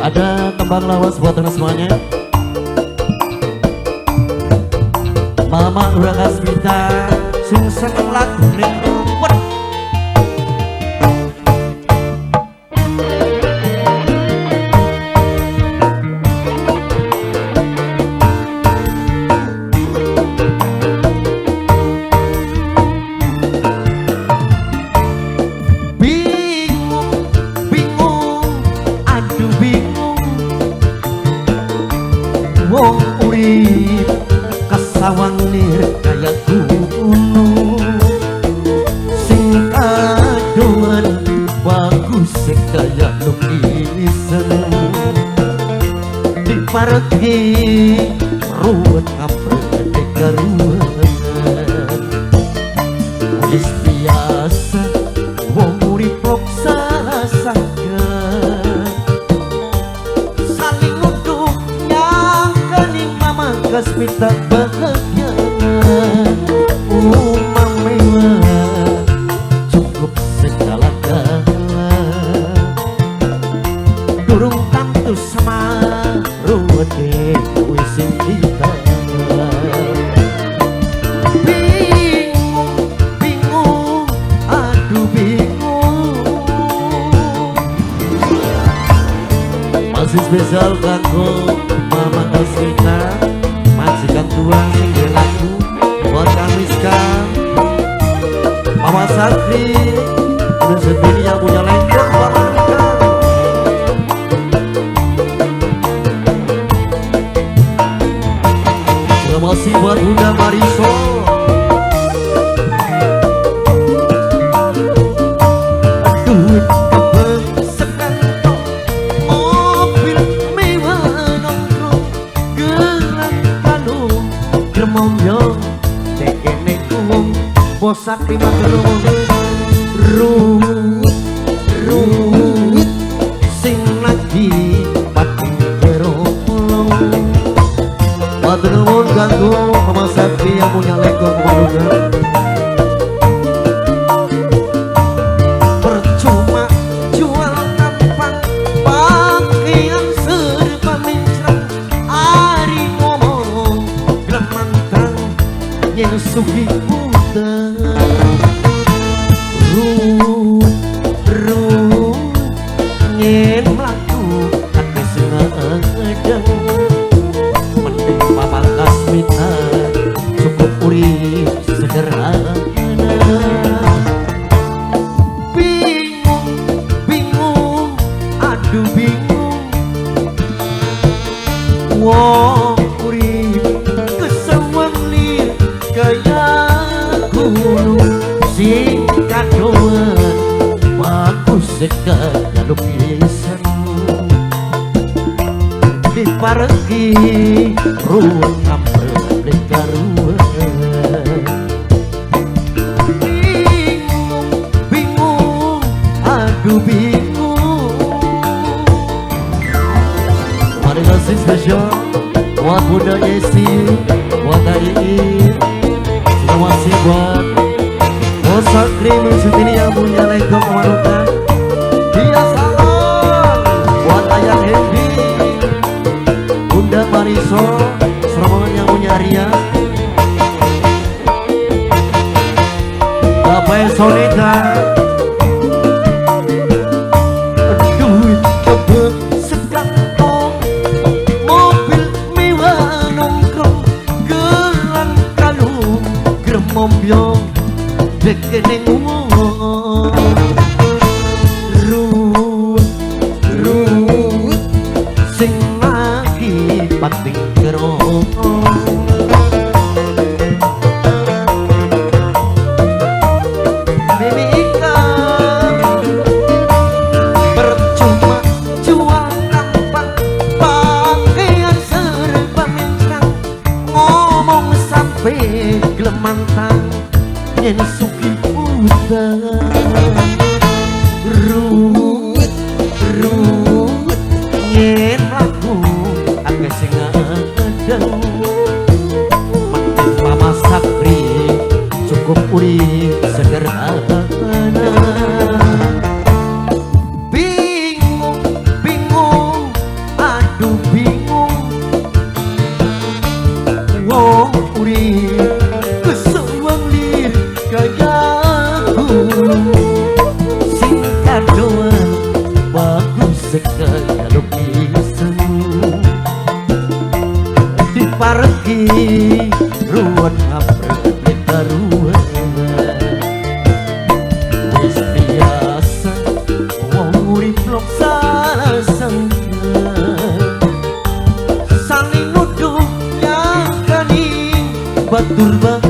Ada tembang lawas buat teman semuanya. Mama Lurah Kasmita sing seneng lagune ruwet. Bingung, bingung, aduh bingung, wong urip kasawang nir kaya gunung, sing kadoan bagus kaya lukisan, dipareki ruwet ngapret karuan. Wis biasa wong urip salah sangka, saling nuduh nyangkani Mama Kasmita bahagia. Umah mewah cukup segala-gala, durung tentu sama ruwete wis sing kita. Bingung, bingung, aduh bingung. Masih spesial kanggo Mama Kasmita, majikan tua sing duwe lagu buat Kamiska, Mama Sakri, Indonesia yang punya lengkong Mama Rika. Terima kasih buat Bunda Marisol. Duit kebek sekantong, mobil mewah nongkrong, gelang kalung gremomyong, tekene wong bosak lima geromong. Ruwet, ruwet, sing lagi pati kerolong. Matur nuwun kanggo Mama Sakti yang punya lekor kemanukan. Percuma jual tampang, pakaian serba mencrang, ari ngomong glemantang yen sugih utang. Ruwet, ruwet, yen mlaku ati sing ngedeng, mending Mama Kasmita cukup urip sederhana. Bingung, bingung, aduh bingung, wong urip kesewang lir kaya gunung, sing kadoan bagus kaya lukisan, dipareki ruwet ngapret karuan. Bingung, bingung, aduh bingung. Mari kasih spesial buat Bunda Yesi, buat Ayi, terima kasih buat Bos Sakri Musutini yang punya lego kemanukan. Dia salam buat Ayang Hendy, Bunda Marisol, serombongan yang punya Arya, Bapak Sonita. Duit kebek sekantong, mobil mewah nongkrong, gelang kalung gremombyong, dekene wong. Ruwet, ruwet, sing lagi pating kerong. Mimi ikan percuma jual tampang, pakaian serba mencrang, ngomong sampai glemantang yen sugih utang. Cinlok salah sangka, saling nuduh nyangkani batur.